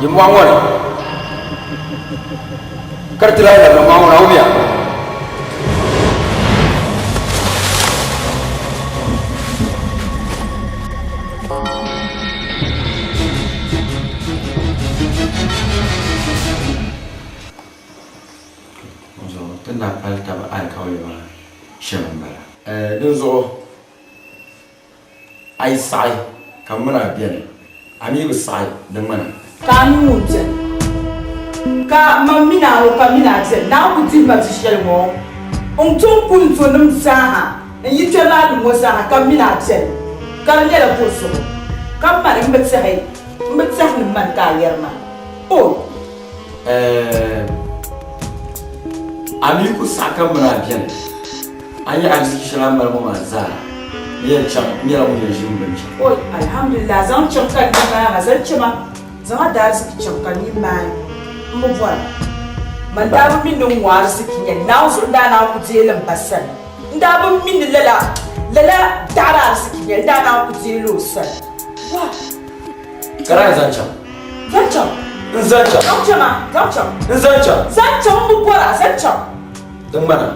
Yi mɔɣu ŋɔ ni ka di ti lahi labina mɔɣu ŋɔ ni a wumya? Dinzuɣu ti ni daa pali taba alikauli maa shɛm m-bala. Dinzuɣu a yi saɣi ka m mini a beni, a mi bi saɣi di ŋmana. Ka a mi ŋun beni, ka man mini a ŋɔ ka mini a beni, Naawuni ku dihi ma vi shɛli ŋɔ n-tum ku n zonim zaaha, n yi kpɛri a nim ŋɔ zaaha ka m mini a beni, ka di nyɛla bɔzuɣu ka mani m bi tɛhi m bi tɛhi ni mani ka a yɛri ma? O! Ɛɛh! A mi ku saɣi ka m mini a beni, a ni ariziki shɛli a ni mali ŋɔ maa zaa ni yɛn chaŋ, n nyɛla ŋun yɛn ʒi m bini chaŋ. Oi! Alhamdulillah, zaŋ chaŋ ka n yi maai ma, zaŋ chɛ ma, zaŋ a daariziki chaŋ ka n yi maai, m bi bɔra. Man daa bi mi ni n ŋɔ ariziki nyɛli, Naawuni zuɣu n daa naan ku deei li m ba sani. N daa bi mi ni lala, lala daɣiri ariziki nyɛli, n daa naan ku deei li o sani. Wah! Ka daa zaŋ chaŋ. Zaŋ chaŋ. N zaŋ chaŋ. Zaŋ chaŋ a, zaŋ chaŋ. N zaŋ chaŋ. Zaŋ chaŋ m bi bɔra, zaŋ chaŋ. Di ŋmana.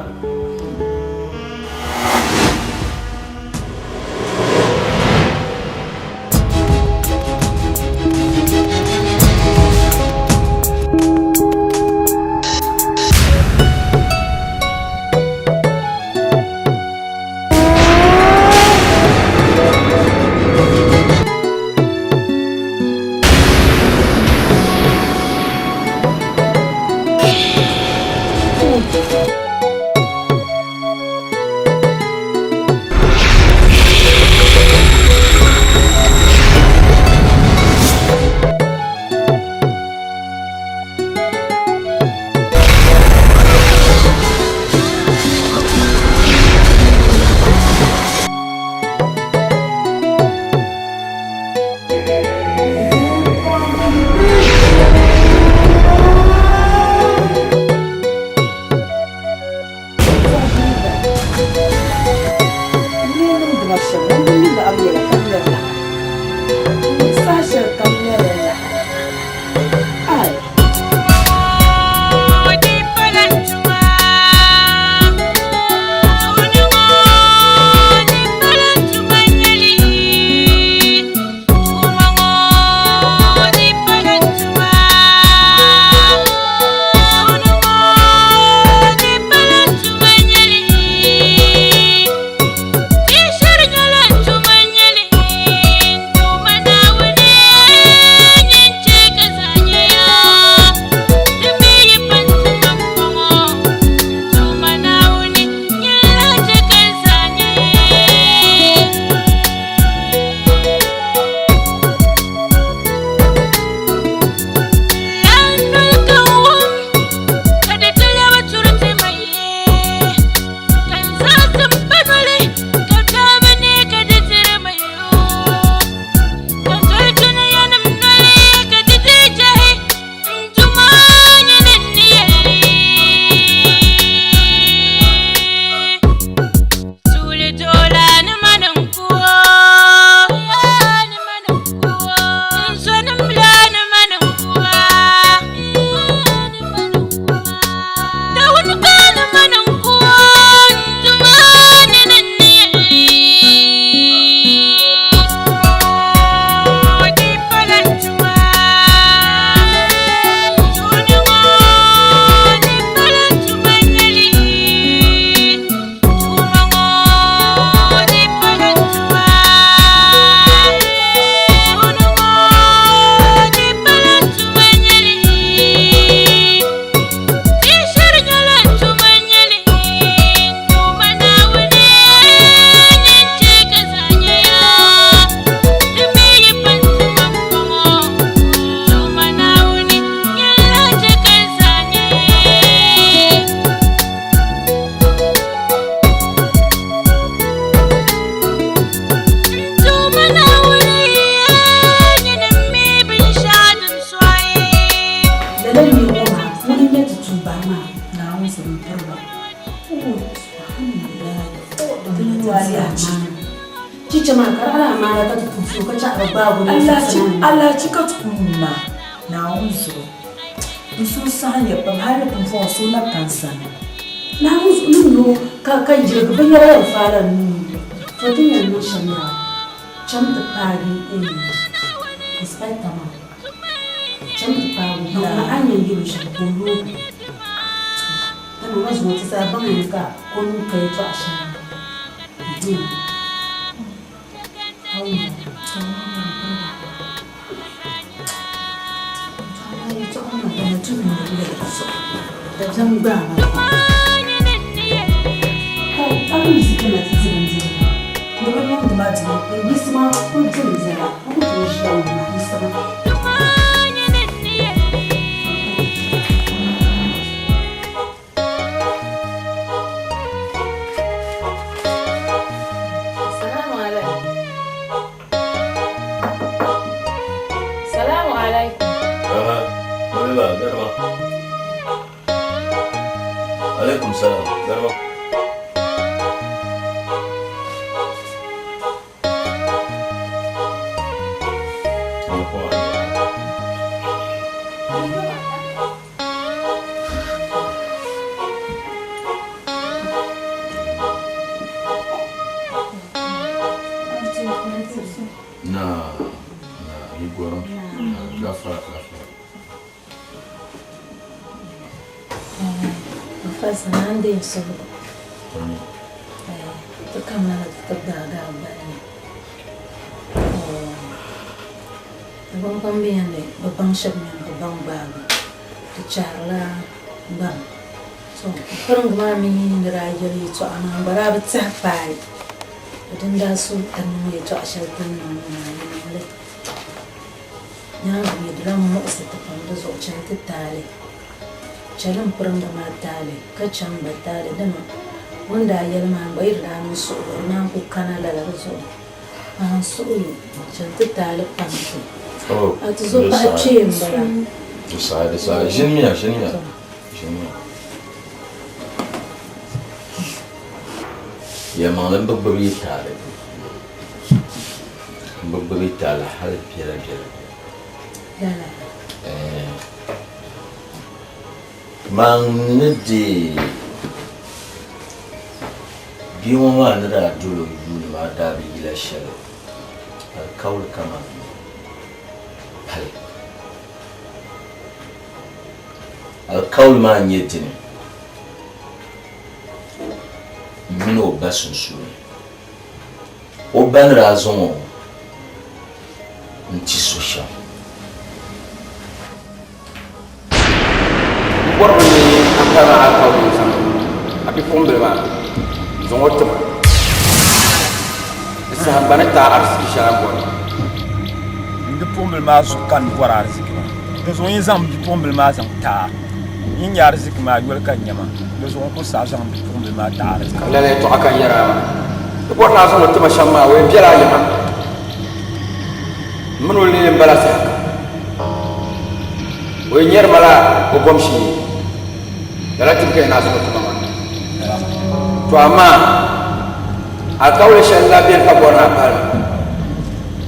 Lala nir ŋɔ maa ŋuni n-nyɛ ti tuubari maa, Naawuni zuɣu m-piri ba. Chicha maa ka di ala amaana ka ti puhi so ka chaɣiri gbaabu ni Alahichi ka ti ku wum maa. Naawuni zuɣu n suhu saɣimya pam hal ni pumpɔŋɔ n suhu na ka n sani. Naawuni zuɣu ni nyo ka ka yirigi binyɛra yɛn faai la n nuu ni. Tɔ din yɛn niŋ shɛm nyɛla, cham ti paagi inspector maa. Cham ti paagi o baŋ a ni yɛn yɛl o shɛm ka o yooi. Dama ma zuŋɔ ti zaa baŋya ni ka o nuu ka yɛtɔɣa shɛli ni. Salamu alaikum. Salamu alaikum. Aha, Mabiba, garba. Alaikum salam, garba. Na, na, yi gɔrim. Gafara, gafara. Professor, na n deei suhigu. Ti kamina ni ti ti gbaagi a gbali ni. Di binkpam bɛ ya ni bɛ baŋ shɛba mini bɛ baŋ gbaabu di chahirila gbaŋ. To piringi maa mi ni daa yɛli yɛtɔɣa maa n gba daa bi tɛhi paai bɛ din daa su ti niŋ yɛtɔɣa shɛli ti ni niŋ ŋɔ maa yi niŋ li. Nyaaŋa mi di lan muɣisi ti pam di zuɣu chani ti taali. Chɛli m piringi maa taali ka chɛ m ba taali dama o ni daa yɛli maa n gba yi di daa niŋ suɣulo di naan ku kana lala di zuɣu. Paɣa n suhu yo, chani ti taali pam ti. Oh, A ti zo paɣa kpee m-bala. Di saha, di saha. Ʒinimiya, ʒinimiya, ʒinimiya. Yɛlimaŋli m bi gbubi yi taali. M bi gbubi yi taali hali biɛla biɛla. Lala. Eh. Man ni deei bia ŋɔ maa ni daa dol o yuuni maa daa bi yila shɛli alikauli kaman pali. Alikauli maa n-nyɛ dini m mini o ba sunsuuni. O ba ni daa zaŋ o n-ti so shɛm. M bɔrimi ni a pali ma alikauli n-zaŋ a bipuɣimbila maa n-zaŋ o ti ma. Di saha m gba ni ti a ariziki shɛli a ni bɔri. M bipuɣimbila maa zuɣu ka n bɔri ariziki maa. Di zuɣu n yi zaŋ m bipuɣimbila maa zaŋ ti a, n yi nya ariziki maa yoli ka n nya ma. Di zuɣu n ku saɣi zaŋ m bipuɣimbila maa ti a ariziki. Lala yɛtɔɣa ka n yɛr a maa. Di bɔri ni a zaŋ o ti ma shɛm maa, o yɛn bela a yiŋa. M min o ni yɛn bala sahakam. O yi nyari ma la o bom shee, lala tibu ka yi naa zaŋ o ti ma maa. To amaa alikauli shɛli n daa beni ka bɔri ni a pali ma.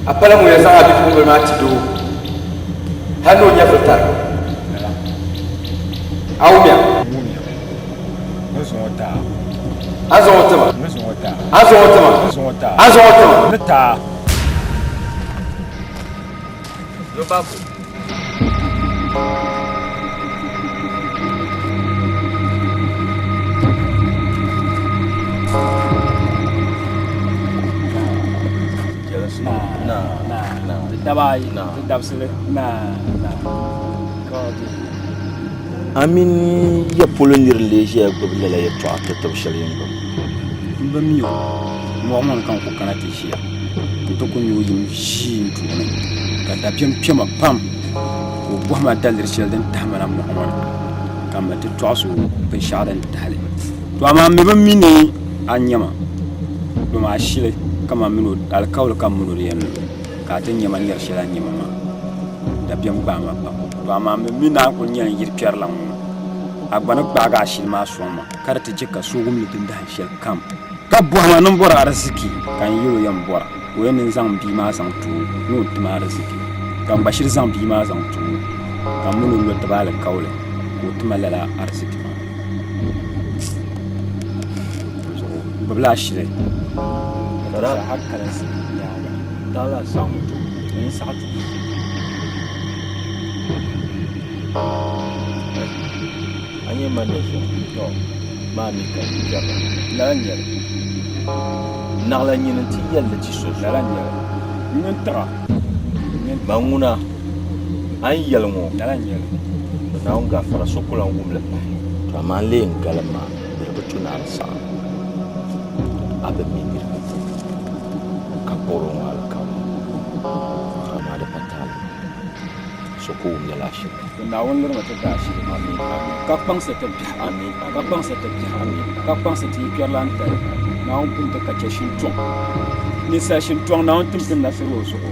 A pala ŋun yɛn zaŋ a bipuɣimbila maa ti doo hal ni o nyɛvili tarigi. A wumya? A zaŋ o ti ma. A zaŋ o ti ma. A zaŋ o ti ma. A mini ya polo nir n-lee ʒiya gbibi lala yɛtɔɣa tatabo shɛli yɛn gbibi? M bi mi o, mɔɣu ŋɔ ni ka n ku kana ti ʒiya. N ti ku nya o yim ʒii n tooni, ka dabiɛm kpe ma pam, ka o bɔhi ma daliri shɛli din tahi ma na mɔɣu ŋɔ ni, ka m mi ti tɔɣis o binshɛɣu din tahi li. To amaa m mi bi mi ni a nya ma, dama ashili ka man min o alikauli ka m min o di yɛn lo, ka a ti nya ma nyari shɛli a ni nya ma maa. Dabiɛm gbaai ma pam. To amaa m mi mi ni a ni kul nyɛ n yirikpɛrilan ŋɔ, a gba ni gbaagi ashili maa sɔŋ ma, ka di ti chɛ ka so wum li dindahin shɛli kam. Ka bɔhi ma ni m bɔri ariziki, ka n yɛl o yɛn bɔra, ka o yɛn ni n zaŋ m bia maa zaŋ ti o ni o ti ma ariziki, ka n gba shiri zaŋ bia maa zaŋ ti o. Ka m mini o lo taba alikauli ka o ti ma lala ariziki maa. Dinzuɣu n gbibila ashili ka di saha kalinsi nyaaŋa. Taɣila saɣim ti o, n saɣi ti o. A nyɛ ma ni zuɣu, tɔ maa mi ka yi kpɛrila. Lala n-nyɛ li. Naɣila nyini nti yɛli li ti so zuɣu. Lala n-nyɛ li. N ni tiɣ a. Man ŋuna, a ni yɛli ŋɔ, Lala n-nyɛ li. Ni Naawuni gaafara so ku lan wum li pahi. Tɔ amaa n lee n-galim maa, di di bi tu ni a di saɣim a bi mi niriba ka bɔr o ŋɔ alikauli. Tɔ amaa di pa taali. So ku wum lala ashili. Ka Naawuni lirimi ti daashili, ka kpaŋsi ti biɛhigu, ka kpaŋsi ti biɛhigu, ka kpaŋsi ti yikpɛrilantali. Naawuni pun ti ka chɛ shintɔŋ. Ninsal shintɔŋ Naawuni tim ti nasiri o zuɣu.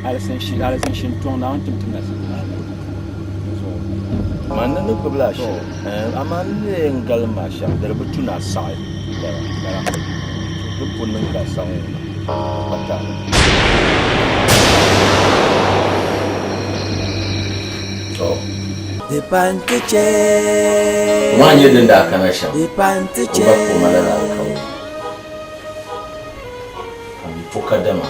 Alizin shintɔŋ Naawuni tim ti nasiri o zuɣu. Man ni ni gbibila ashili, amaa n ni yɛn galim ma shɛm, di di bi tu ni a saɣi lala. Di pun niŋ ka a saɣi ŋuna, di pa taali. Maa nyɛ din daa kana shɛm, o ba kpuɣi ma lala alikauli ka mi po kadama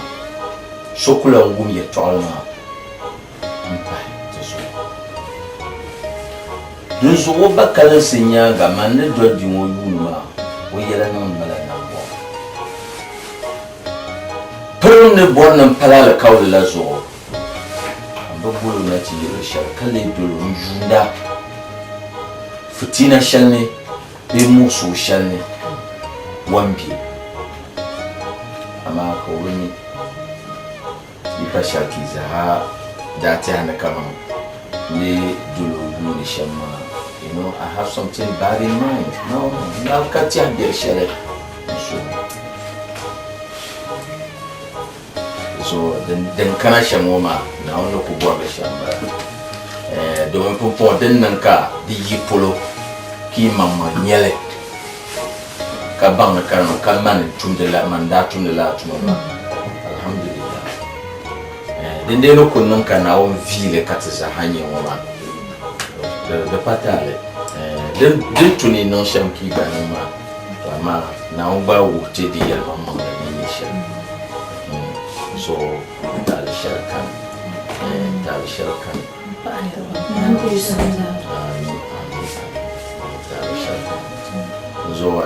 so ku lan wum yɛtɔɣili maa m-pahi ti zuɣu. Dinzuɣu o ba kalinsi nyaaŋa man ni doli bia ŋɔ yuuni maa, o yɛla niŋdi ma la nambɔɣu. Pirim ni bɔri ni m pali alikauli la zuɣu, Ka m bi bol o na ti yɛl o shɛli, ka lee dol o n-yuunda fitiina shɛli ni bee muɣisigu shɛli ni o ni be. Amaa ka o bi mi yi pa shɛli ka yi zaa daa tɛha ni kaman n ni dol o yuuni shɛm maa, you know, I have something bad in mind. No, n daa ka tɛhi biɛri shɛli n suhu ni. So din kana shɛm ŋɔ maa Naawuni ni ku bɔri li shɛm m-bala. Domin pumpɔŋɔ din niŋ ka di yi polo ka yi maŋmaŋ nya li ka baŋ ni karima ka mani daa tumdi lala tuma maa, alhamdulillah. Din dee ni ku niŋ ka Naawuni vii li ka ti zaaha nya ŋɔ maa, di pa taali. Din tu ni yi niŋ shɛm ka yi gba niŋ maa, to amaa Naawuni gba wuhi ti di yɛlimaŋmaŋli ni nyɛ shɛli. So taali shɛli kani. Taali shɛli kani. Taali shɛli kani. Zuɣu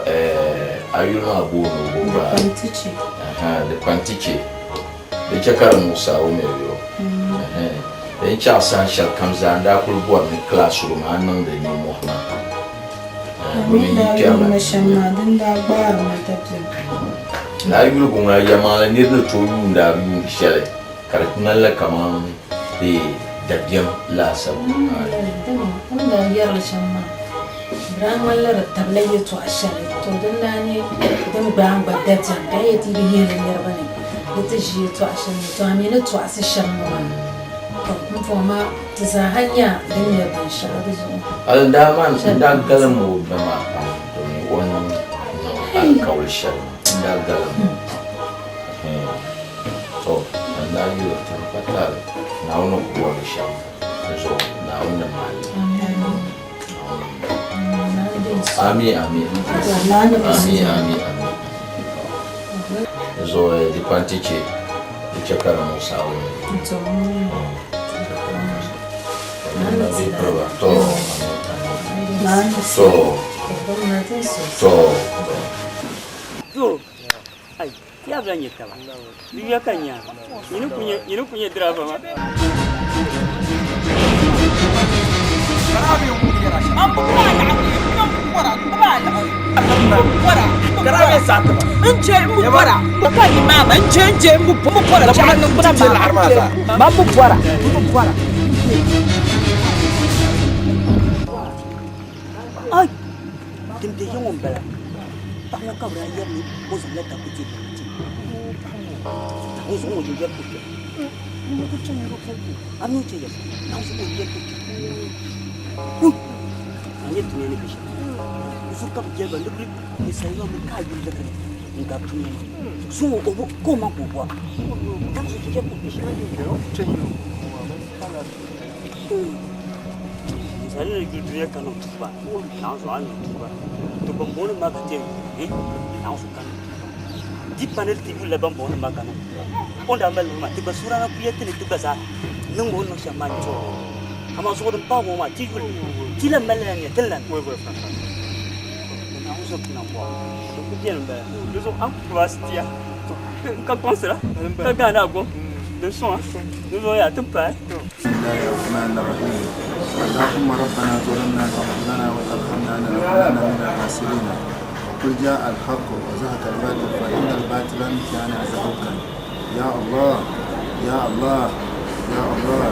a yuli maa booni o ba. Di kpantiche. Di chɛ ka di muɣisi a o mi yo. Din chaɣ saha shɛli kam zaa n daa kuli bɔri ni classroom a niŋdi nimmɔhi maa. Domin yi kpɛrila. Lala yuligu ŋɔ yɛlimaŋli nir ni tooi yuuni a bi yuuni shɛli ka di ŋmanila kaman dabiɛm laasabu. Dama o ni daa yɛri li shɛm maa, di daa ŋmanila di tabila yɛtɔɣ shɛli. To din daa nyɛ din gbaai n gba dabiɛm ka yi yɛli ti yi bi yihi li niriba ni di ti ʒi yɛtɔɣ shɛli ni. To a mi ni tɔɣisi shɛm ŋɔ maa, to pumpɔŋɔ maa ti zaaha nya din nyɛ binshɛɣu di zuɣu. Hal n daa man n daa galim o ba maa pam domin o ni niŋ alikauli shɛli maa, n daa galim o pam. To, ka n daa yɛl o, Ti bi pa taali, Naawuni ni ku bɔri li shɛm zuɣu, Naawuni ni maali li. Ami, ami, ami, ami, ami. Zuɣu di kpanti chɛ, di chɛ ka di muɣisi a wumli. To, to, to, to. Ai, ti yaa bila nyɛ taba. Di yuya ka nya. Nyini ku nyɛ, nyini ku nyɛ driver maa. Ai, din be ya ŋɔ m-bala. Paɣa ŋɔ ka bɛ daa yɛri ni o zaŋla dabba ti laɣim ti. O zaŋ o yɛri o kpɛm. A mi o chɛ yɛli, na o zaŋ o yɛri o kpɛm. Hui! A nyɛ dunia ni be shɛm. Di zuɣu ka bɛ yɛli ba ni bɛ ninsal maa mi ka a yuli liɣiri n-gari dunia maa. Zuŋɔ o bo ka o maŋ ka o bɔra. Dama o yɛri o kpɛm. Ninsal ni yuli dunia ka niŋ tuuba, Naawuni zuɣu a ni niŋ tuuba. To bambɔŋɔnim maa ka ti yɛn yuli, Naawuni zuɣu ka niŋ tuuba. Di pa ni ti yulila bambɔŋɔnim maa ka niŋ tuuba. O ni daa mali luri maa, ti gba suurana kul yɛli ti ni ti gba zaa niŋ o ni niŋ shɛm maa n-chɛ o. Amaa zuɣu din paagi o maa, ti yuli ti lan malila nia, ti ni lan niŋ. Naawuni zuɣu ti nambɔɣu, di kul beni m-bala. Di zuɣu a ni ku ba sitiya ka kpaŋsira ka gaani a gom din sɔŋ a. Di zuɣu yaa ti paai. اللهم ربنا ظلمنا فاغفر وترحمنا لنكونن من الخاسرين وقل جاء الحق وزهق الباطل فإن الباطل كان زهوقا يا الله يا الله يا الله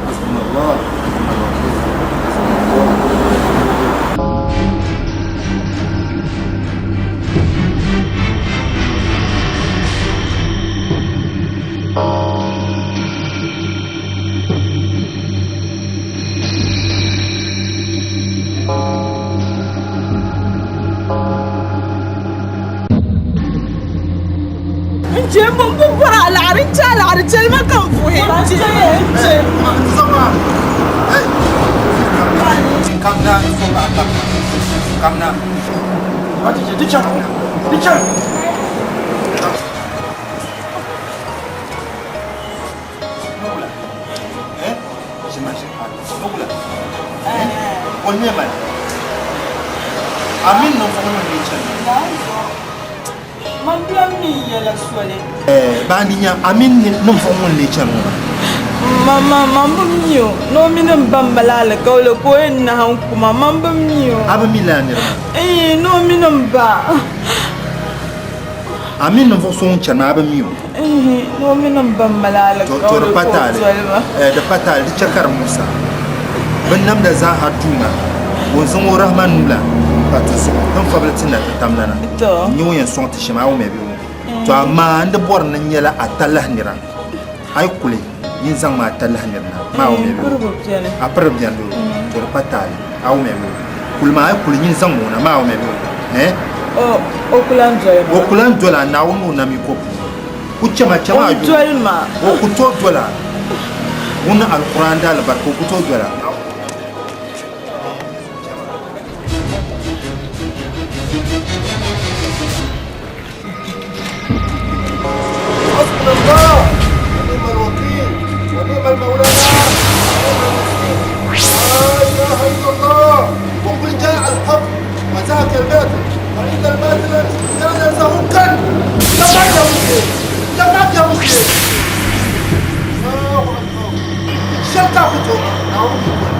حسبنا الله ونعم الوكيل حسبنا الله ونعم الوكيل. N chɛ m bi bɔri a laɣiri, n chɛ a laɣiri chɛli ma ka n vuhi n chɛ n chɛ. Man bila mi yɛla soli. Baandi nya a mini ninvuɣ ŋun lee chani ŋɔ maa. Mama, man bi mi o, ni o mini m ba m-mali alikauli ka o yɛn nahim ku ma, man bi mi o. A bi mi lala niriba? Iin, ni o mini m ba. A mini ninvuɣ so ŋun chani maa, a bi mi o? Iin, ni o mini m ba m-mali alikauli ka o doli ma. Di pa taali, di chɛ ka di muɣis a. Binnamda zaaha Duuma, ŋun zaŋ o rahima nuu la pa ti zuɣu, ti ni fabili ti na ti tamlana n-nyɛ o yɛn sɔŋ ti shɛm, a wumya bee o? To amaa n di bɔri ni n nyɛla a talahi nira, a yi kuli nyin zaŋmi a talahi nira na, maa wumya bee o? A piri beni bee o? To di pa taali, a wumya bee o? Kuli maa a yi kuli nyin zaŋmi o na, maa wumya bee o? Eh? O ku lan doli ma. O ku lan doli a Naawuni ni o nam yiko puuni. Ku chama chama a O doli ma. O ku tooi doli a. Ŋun ni Alkur'aan daalibarika o ku tooi doli a. Hasbunallah wa ni'mal wakil wa ni'mal mawla wa ni'mal nasir. La ilaha illallah wa qul ja'a al-haq wa zahaqa al-batil wa inna al-batila kana zahuqan. Allahu akbar. Shɛli ka a ku tooi niŋ Naawuni yiko ni.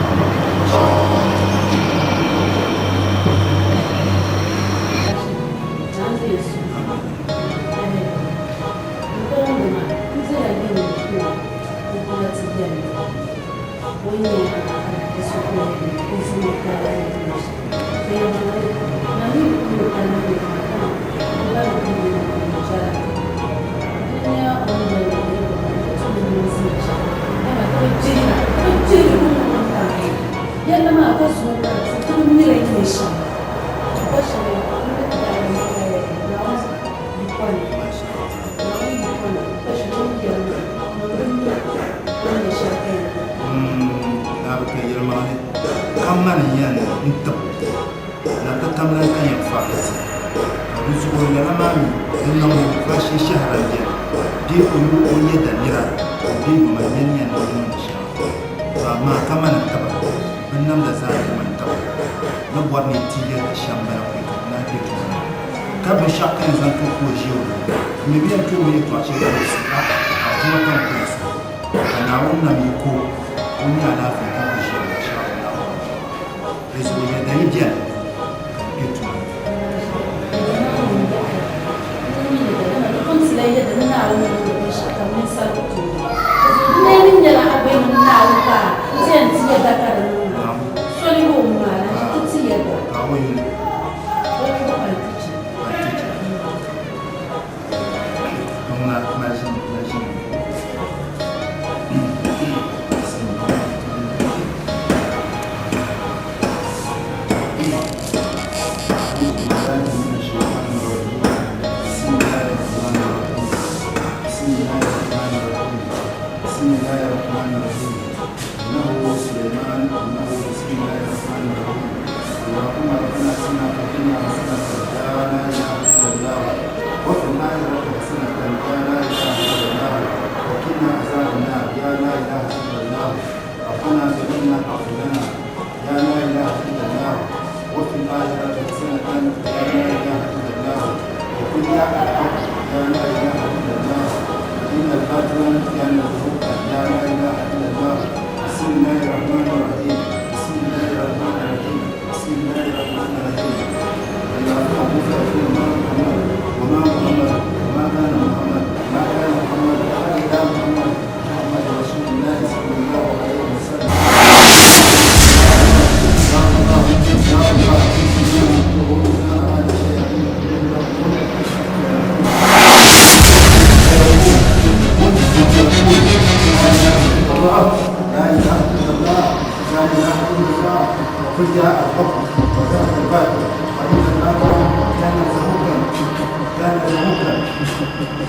Naa bi ka yɛlimaŋli ka mani yɛn n tib na ti tamlan ka yɛn fabili ti ka di zuɣu lala maa mi di niŋbu faashee shɛhira n-beni bee o yu o yɛda nira bee yuma yɛn yɛn ni niŋdi shɛŋa to amaa ka mani n tiba binnamda zaa yi ŋmani taba ni bɔri ni ti yɛda shɛm bala pɔi ka bɛ lahi be tuma ni. Ka binshɛɣu ka yɛn zaŋ ti o ka o ʒe o ni, di mi bi yɛn tooi mi yɛtɔɣ shɛli ka di su a, ka tuma kam ku yɛn su. Ka Naawuni nam yi ko o nya alaafee ka ku ʒe o binshɛɣu din Naawuni ni. Di zuɣu yɛda yi beni ka di kpe tuma ni. اغفر لنا يا لا اله الا الله وفي الاخره حسنه يا لا اله الا الله وقل يا الحق يا لا اله الا الله فان الباطل كان زهوقا يا لا اله الا الله بسم الله الرحمن الرحيم بسم الله الرحمن الرحيم بسم الله الرحمن الرحيم اللهم اغفر ما محمد وما محمد وما كان محمد ما كان محمد الا محمد محمد رسول الله صلى الله عليه وسلم يا الله يا الله إذا أراد شيئا يقول له كن فيكون لا اله الا الله لا اله الا الله لا اله الا الله وقل جاء الحق وزهق الباطل وان الباطل كان زهوقا كان زهوقا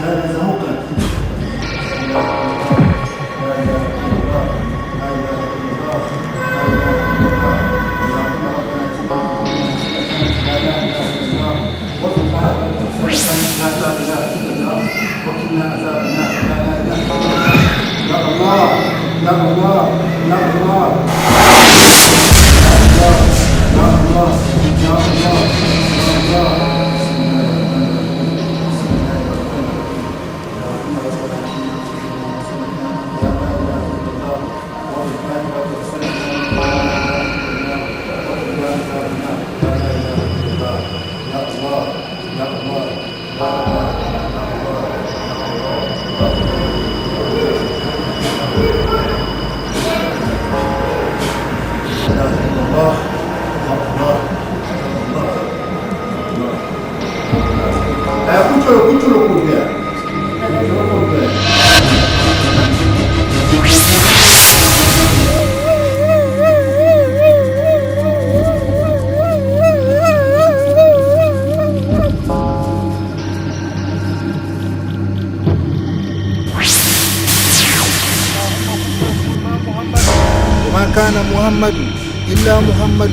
كان زهوقا لا اله الا الله لا اله الا الله لا اله الا الله اللهم ربنا لا اله الا الله وفي الاخره لا اله الا الله وقنا عذاب النار لا اله الا الله يا الله يا الله يا الله يا الله يا الله يا الله يا الله بسم الله الرحمن الرحيم بسم الله الرحمن الرحيم اللهم ربنا يا لا اله الا الله وفي الاخره حسنه لا اله الا الله وقنا عذاب النار لا اله الا الله يا الله يا الله يا الله يا الله يا الله لا اله الا الله يا الله يا الله يا الله kucholo kucholo kubya kucholo kubya وما كان محمد إلا محمد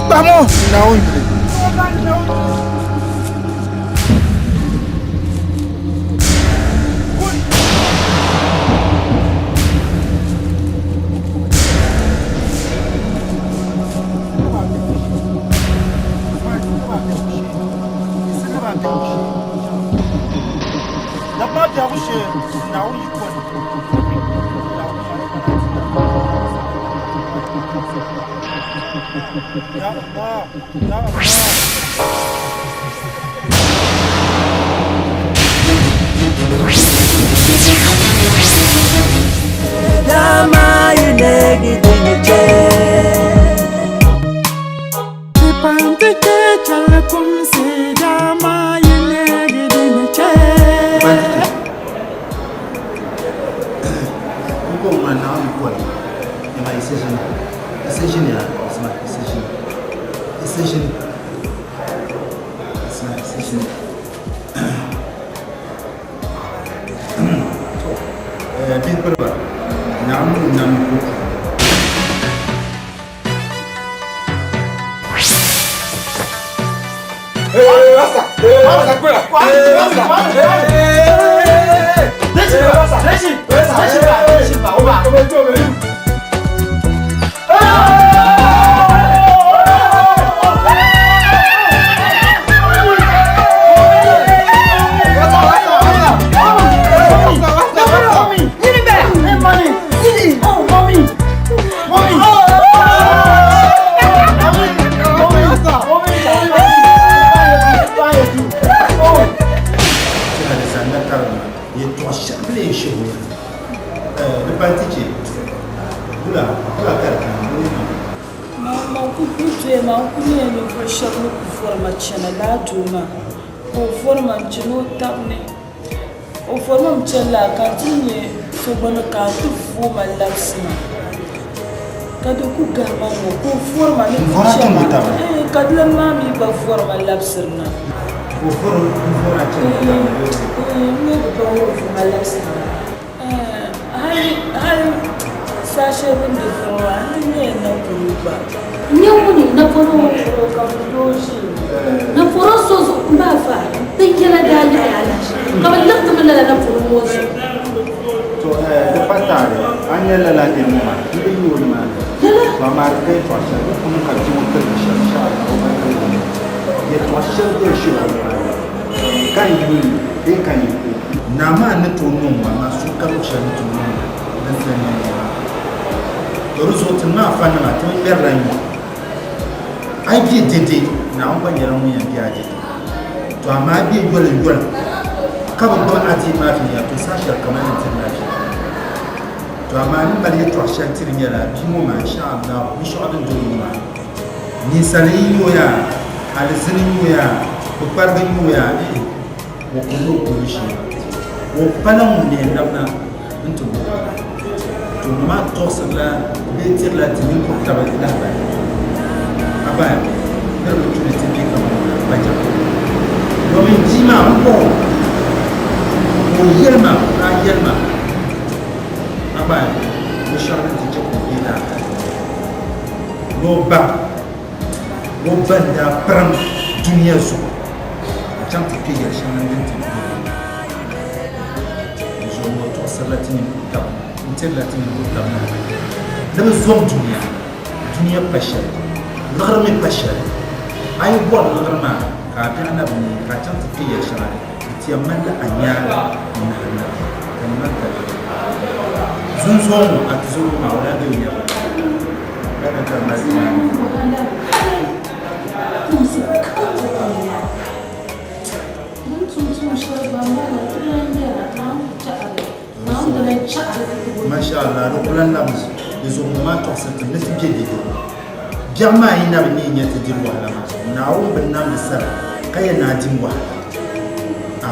Vamos, Naundri. Ya Allah, ya Allah. Dama yinegi diniche Ipantike chale kumsi dama yinegi diniche Nko ŋuna Naawuni koli nyama Yisa ʒini Yisa ʒini ya Isma Yisa ʒini Yisa ʒini Isma Yisa ʒini To eh, bihi kpaliba Naawuni ŋun nam ko Alizanda karimma yɛltɔɣa shɛli bɛ ni yɛn shihi o ya di pa nti chɛ wula wula ka di kana o ni niŋ. Man ku bi doya maa, n ku nyɛla ninvuɣ shɛb ni ku vɔri ma chana lala doo maa, ka o vɔri ma n-chani o tab ni. O vɔri ma mi chani laa ka n ti nya so gba ni ka a ti vooi ma labisi ma, ka di ku gahi ma ŋ-ŋɔ ka o vɔri ma ni N vɔri a chɛ ma. chaŋ o tab ni? Ɛɛn, ka di lan maa mi gba vɔri ma labisiri na. Ka o vɔri n-vɔri a chani o tab ni bee? Ɛɛn, n mi bi baŋ o ni vooi ma labisiri na. Ɛɛn, hali hali saha shɛli bɛ ni di vɔri maa, n di nyɛla napɔro gba. N-nyɛ ŋuni napɔro ŋɔ? Napɔro ka bɛ doo ʒi. Napɔro so zuɣu m-ba fa, di yɛla daa yaɣi alahichi, ka bɛ liɣiti mi lala napɔro ŋɔ zuɣu. To di pa taali, a ni nya lala nir ŋɔ maa, m bi yi o nimaani. To amaa di ka yɛtɔɣ shɛli di puuni ka bia ŋɔ tiligi shɛm shɛɣu o gba tiligi mi. Yɛtɔɣ shɛli bee shɛli o nimaani ka n yuli bee ka n yi ku. Naa maa ni tooi niŋ ŋɔ, amaa so ka luɣ shɛli ni tooi niŋ ŋɔ din ti lan nyɛ ŋɔ maa. To di zuɣu ti ni afanima ti bi ŋmɛrila nyuɣu. A yi be dɛde, Naawuni gba nyɛla ŋun yɛn be a dɛde. To amaa a be yolimyolim ka bi gbubi adiini maa viɛnyɛla, to saha shɛli kam a yɛn dirila vi. To amaa ni mali yɛtɔɣ shɛli tiri nyɛla bia ŋɔ maa, insha Allah, binshɛɣu din doli ŋɔ maa, ninsal yi nya o yaa, alizini n-nya o yaa, kpukpariga n-nya o yaa, eeh, o ku ni o kuli shee. O pala ŋun ni yɛn labina nti bo o. To ŋɔ maa tɔɣisirila bee tirila ti ninkuri taba lahibali. Abaaya, niriba tu ni ti be kaman kpajaŋ. Domin bia maa m-bɔh o ka o yɛli ma, o daa yɛli ma, Abaaya, binshɛɣu din ti chɛ ka o be laa ni o ba, o ba n-daa pirim dunia zuɣu n-chaŋ ti kpe yɛl shɛŋa din ti be di zuɣu ŋɔ tɔɣisirila ti ninkuri taba n-tirila ti ninkuri taba lahibali ni bɛ zom dunia. Dunia pa shɛli, liɣiri mi pa shɛli. A yi bɔri liɣiri maa ka a biɛɣu na bi neei ka a chaŋ ti kpe yɛl shɛŋa ni, di ti yɛn malila a nyaaŋa n-nahinda ka nimaani ka bɛ. Zunzuŋ ŋɔ a tizɔbo maa o daa be o nyɛvili ka na ka mali nimaani. Masha Allah di ku lan labisi di zuɣu ŋɔ maa tɔɣisiri ti ni ti be dede. Biɛɣu maa yi na bi neei nya ti diri wahala maa zuɣu, Naawuni bi namdi sara ka yɛn ni a dim wahala.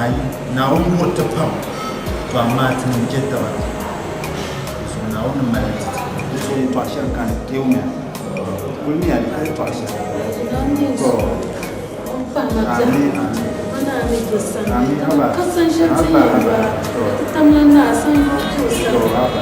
Ayi, Naawuni yuri ti pam, to amaa tinim je taba. Di zuɣu Naawuni ni mali ti ti. Di zuɣu yɛtɔɣ shɛli kani, teemiya, kulimiya li ka yɛtɔɣ shɛli. To. Amin, amin. Amin, haba. Haba, haba. To. To, haba.